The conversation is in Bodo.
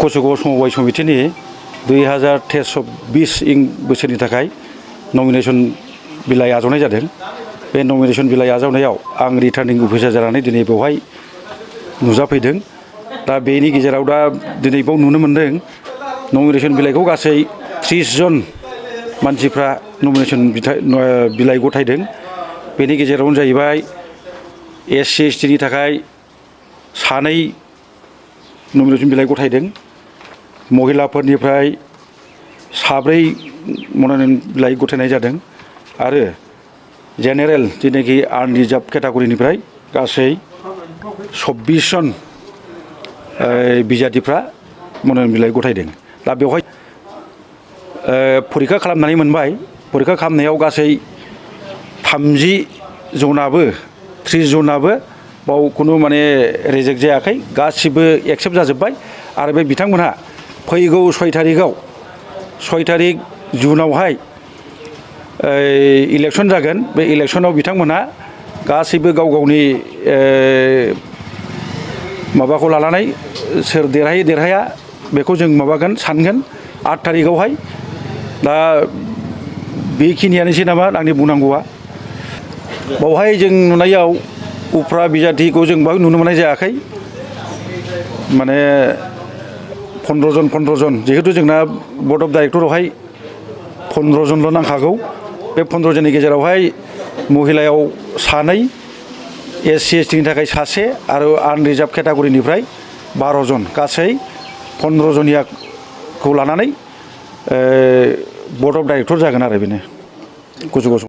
कसुगाव समबाय समितिनि 2023-24 बोसोरनि थाखाय नमिनेशन बिलाइ आजावनाय जादों। बे नमिनेशन बिलाइ आजावनायाव आं रिटार्निं अफिसार जानानै दिनै बेवहाय नुजाफैदों। दा बेनि गेजेराव दा दिनै बाव नुनो मोन्दों नमिनेशन बिलाइखौ गासै 30 जन मानसिफ्रा नमिनेशन बिलाइ गथायदों। बेनि गेजेरावनो जाहैबाय SC ST नि थाखाय 2 नमिनेशन बिलाइ गथायदों। महिलाफोरनिफ्राय 4 मन'नयन बिलाइ गथायनाय जादों आरो जेनेरेल जेनाखि आनरिजार्भ केटेगरिनिफ्राय गासै 24 जन बिजाथिफ्रा मन'नयन बिलाइ गथायदों। दा बेवहाय परीक्षा खालामनानै मोनबाय। परीक्षा खालामनायाव गासै 30 जनाबो 30 जनाबो बाव खुनु माने रिजेक्ट जायाखै, गासिबो एक्सेप्ट जाजोब्बाय। आरो बे बिथांमोनहा फैगौ 6 तारिख जुनावहाय इलेक्शन जागोन। बे इलेक्शनाव बिथांमोनहा गासैबो गाव गावनि माबाखौ लानानै सोर देरहायो देरहाया बेखौ जों माबागोन सानगोन 8 तारिखआवहाय। दा बेखिनियानोसै नामा आंनि बुंनांगौआ। बावहाय जों नुनायाव उफ्रा बिजाथिखौ जों बाहाय नुनो मोननाय जायाखै। माने 15 जन जिहेतु जोंना बर्ड अफ डाइरेक्टरावहाय 15 जनल' नांखागौ। बे 15 जननि गेजेरावहाय महिलायाव 2, SC ST नि थाखाय 1 आरो आनरिजार्भ केटेगरिनिफ्राय 12 जन, गासै 15 जनियाखौ लानानै बर्ड अफ डाइरेक्टर जागोन आरो बेनो कसुगाव।